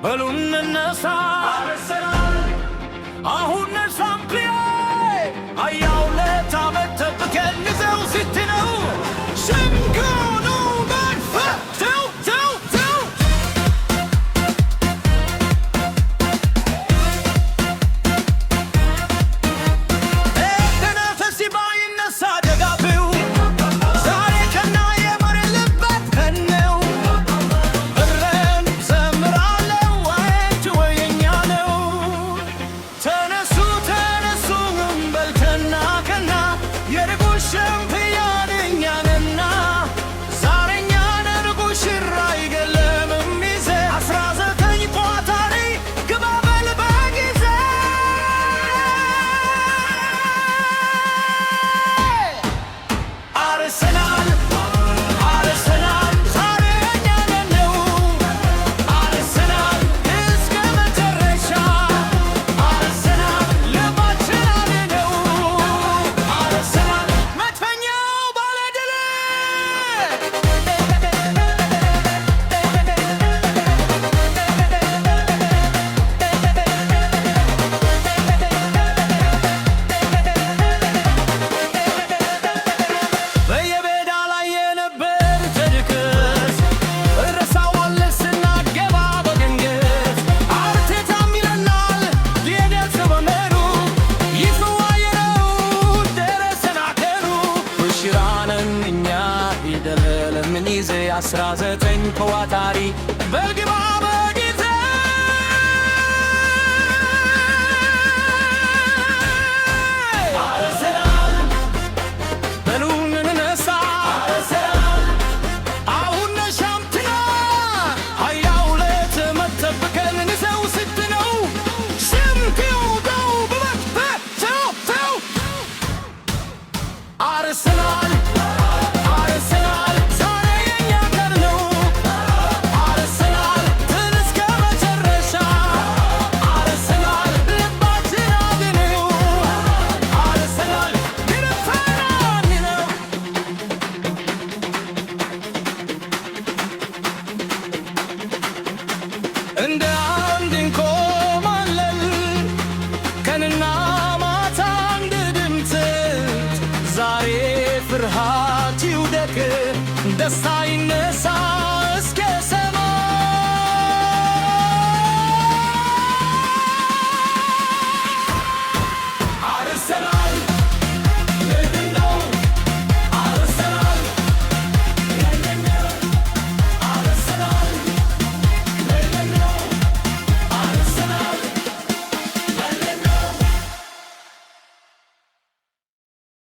በሉ እንነሳ። አሁን ሻምፒዮን 22 ዓመት ጠብቀን ጊዜው ሲቲ ነው። ሸምግሉ ተው ተው ተው። ተነፈሲ ባይነሳ ደጋፊው ዛሬ ከና የመሬልበት ቀን ነው። እረን ዘምራለው ዋንጫው የኛ ነው። ተነሱ ተነሱ እንበል ከና ከና የሊጉ ሻምፒዮን እኛ ነንና። ዛሬ እኛ ነን ሙሽራ አይገለምም ሚዜ 19 ቋታሪ ግባ በል በጊዜ። አርሰናል አርሰናል ዛሬ እኛ ነን ነው። አርሰናል እስከ መጨረሻ አርሰናል ልባችን አንድ ነው። አርሰናል መድፈኛው ባለድል። በየሜዳ ላይ የነበር ትርክት እረሳዋለሁ ስናገባ በድንገት አርቴታም ይለናል የደርስ በመሩ ይፍዋየነው ደረሰን አገሩ ሙሽራነን እኛ ምን ይዘ 19 ከዋታሪ በግባ በጊዜ። አርሰናል በሉ እንነሳ። አሁን ሻምፒዮን 22 ዓመት ጠብቀን ንሰው ስት ነው ሻምፒዮን ተው አርሰናል አርሰናል ዛሬ የኛ ቀን ነው። አርሰናል ድል እስከ መጨረሻ አርሰናል ልባችን አንድ ነው። አርሰናል ግንፈራን ነው። እንደ